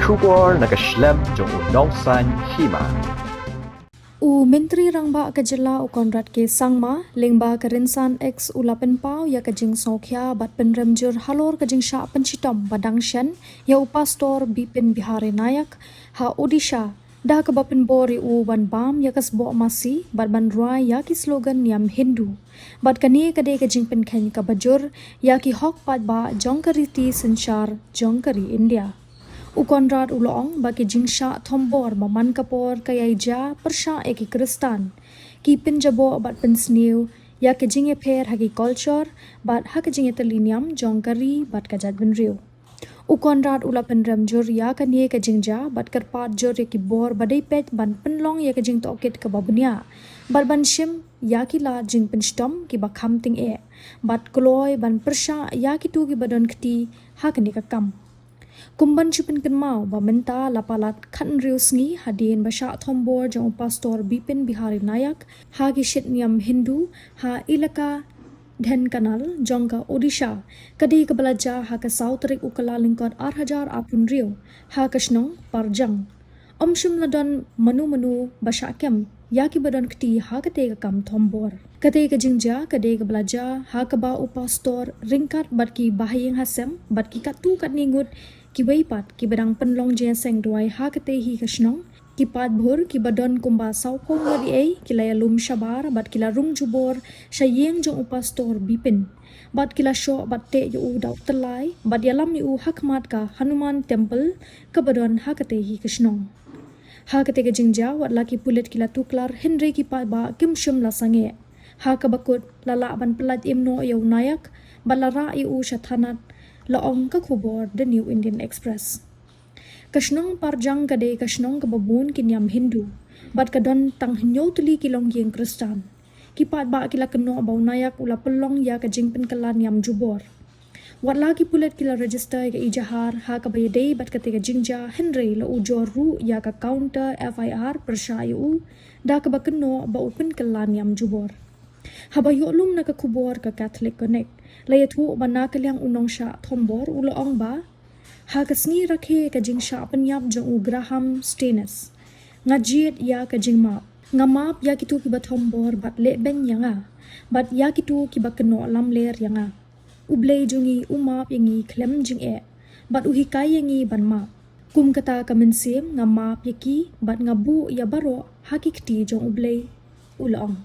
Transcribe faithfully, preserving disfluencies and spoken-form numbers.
Khubor na ka shlem jong u nongsan hima. U Myntri Rangbah ka jylla u Conrad K Sangma lyngba ka rynsan X u la pynpaw ïa ka jingsngewkhia bad pynrem jur halor ka jingshah pynshitom ba dang shen ïa u Pastor Bipin Bihari Nayak ha Odisha, da kaba pynbor ïa u ban bam ïa ka sboh masi bad ban rwai ïa ki slogan niam Hindu. Bad kane ka dei ka jingpynkheiñ kaba jur ïa ki hok paidbah jong ka riti synshar jong ka ri India. U Conrad u la ong ba ki jingshah thombor ba man ka por ka ïai jia pyrshah ïa ki Khristan, ki pynjaboh bad pynsniew ïa ka jingïapher ha ki culture bad ha ka jingïatylli niam jong ka ri bad ka jaitbynriew. U Conrad u la pynrem jur ïa kane ka jingjia bad kyrpad jur ïa ki bor ba dei peit ban pynlong ïa ka jingtohkit kaba bniah bad ban shim ïa ki lad jingpynshitom kiba kham tyngeh bad kloi ban pyrshah ïa kito kiba don kti ha kane ka kam. Kum ban shu pynkynmaw ba mynta la palat khathynriew sngi hadien ba shah thombor jong u Pastor Bipin Bihari Nayak ha ki shit niam Hindu ha Elaka Dhenkanal jong ka Odisha, ka dei kaba la jia ha ka saw tarik u Kyllalyngkot ar hajar arphew hynriew ha ka shnong Parjang. Ym shym la don mano mano ba shah kem ïa kiba don kti ha katei ka kam thombor. Katei ka jingjia ka dei kaba la jia ha kaba u Pastor ryngkat bad ki bahaïing hasem bad ki katto katne ngut kiwei pat kiba dang pynlong jingïaseng duwai ha katei hi ka shnong, ki paid bhur kiba don kumba sawphew ngut ei ki la ïalum shabar bad ki la rung jubor sha ïing jong u Pastor Bipin. Bad ki la shoh bad teh ïa u da u tyllai bad ïalam ïa u ha khmat ka Hanuman Temple kaba don ha katei hi ka shnong. Ha katei ka jingjia wat la ki pulit ki la tuklar hynrei ki paidbah kim shym la sangeh. Ha kaba kut la lah ban pyllait im noh ïa u Nayak bad la rah ïa u sha thanat, la ong ka khubor The New Indian Express. Ka shnong Parjang ka dei ka shnong kaba bun ki niam Hindu bad ka don tang hynñiew tylli ki longïing Khristan. Ki paidbah ki la kynnoh ba u Nayak u la pynlong ïa ka jingpynkylla niam jubor. Wat la ki pulit ki la register ïa ka ejahar ha kaba ïadei bad katei ka jingjia hynrei la ujor ruh ïa ka counter F I R pyrshah ïa u da kaba kynnoh ba u pynkylla niam jubor. Haba ïoh lum na ka khubor ka Catholic Connect, la ïathuh ba na ka liang u nongshah thombor u la ong ba ha ka sngi rakhe ka jingshah pynïap jong u Graham Staines, nga jied ïa ka jingmap. Nga map ïa kito kiba thombor bad lehbeiñ ïa nga bad ïa kito kiba kynnoh lamler ïa nga. U Blei jong ngi u map ïa ngi khlem jingeh bad u hikai ïa ngi ban map. Kum kata ka mynsiem nga map ïa ki bad nga buh ïa baroh ha ki kti jong U Blei, u la ong.